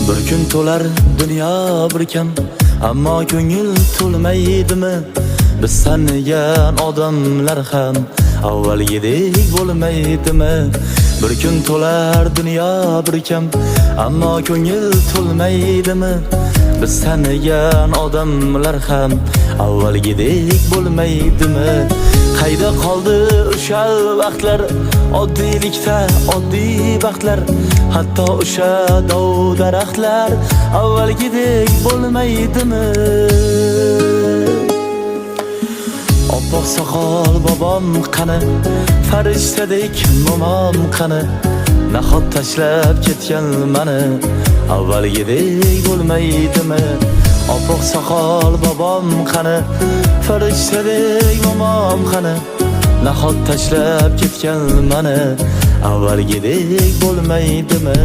Bir kun to'lar dunyo bir kam, ammo ko'ngil to'lmaydimi? Biz tanigan odamlar ham avvalgidek bo'lmaydimi? Bir kun to'lar dunyo bir kam, ammo ko'ngil to'lmaydimi? Biz tanigan odamlar ham avvalgidek bo'lmaydimi? Qayda qoldi o'sha vaqtlar, oddiylikda oddiy baxtlar, hatto o'sha dov daraxtlar avvalgidek bo'lmaydimi? Oppoq soqol bobom qani, farishtadek momom qani, nahot tashlab ketgan mani avvalgidek bo'lmaydimi? Oppoq soqol bobom qani, farishtadek momom qani, nahot tashlab ketgan mani avvalgidek bo'lmaydimi?